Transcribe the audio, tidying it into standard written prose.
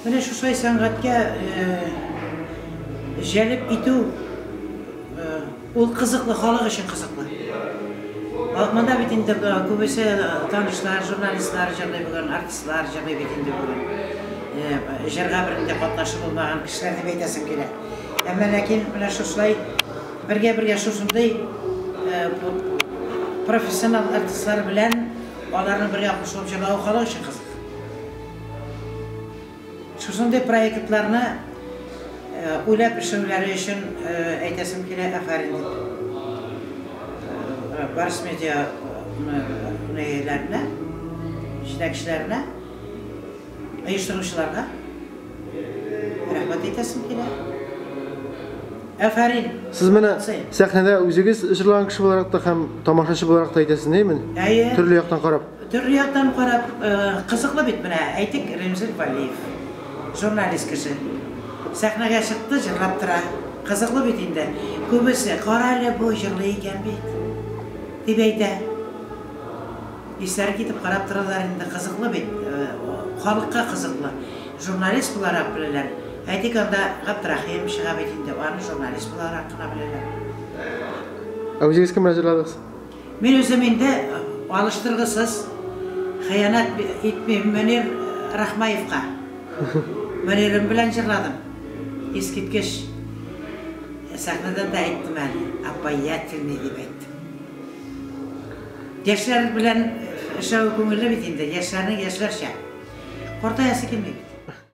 Менә шушылай сәнгатькә җәлеп итү ул кызыклы, халык өчен кызыклы. Монда бит инде күбесе танышлар, журналистлар җырлый бүген, артистлар җырлый бит инде бүген. Җырга бернинди катнашы булмаган кешеләр дип әйтәсем килә. Әмма ләкин менә шушылай бергә-бергә шушындый профессионал артистлар белән аларның бергә кушылып җырлавы халык өчен кызык. Шушындый проектларны уйлап эшләүләре өчен әйтәсем килә, афәрин дип. Барс Медиа ияләренә, җитәкчеләренә, оештыручыларга рәхмәт әйтәсем килә. Афәрин! Сез менә сәхнәдә үзегез җырлаган кеше буларак та һәм тамашачы буларак та әйтәсез, әйеме? Әйе. Төрле яктан карап. Төрле яктан карап, кызыклы бит менә, әйтик, Римзил Вәлиев, журналист кеше. Сәхнәгә чыкты, җырлап тора. Кызыклы бит инде. Күбесе, кара әле, бу җырлый икән бит, дип әйтә. Исләре китеп карап торалар инде, кызыклы бит, халыкка кызыклы. Журналист буларак беләләр. Әйтик, анда Габдрәхим чыга бит инде, аны журналист буларак кына беләләр. Ә үзегез кем белән җырладыгыз? Мин үзем инде алыштыргысыз, хыянәт итмим Мөнир Рахмаевка. Мөнирем белән җырладым. Искиткеч. Сәхнәдән дә әйттем әле, обаятельный дип әйттем. Яшьләр белән эшләве күңелле бит инде, яшьләрнең яшьләрчә. Картаясы килми бит.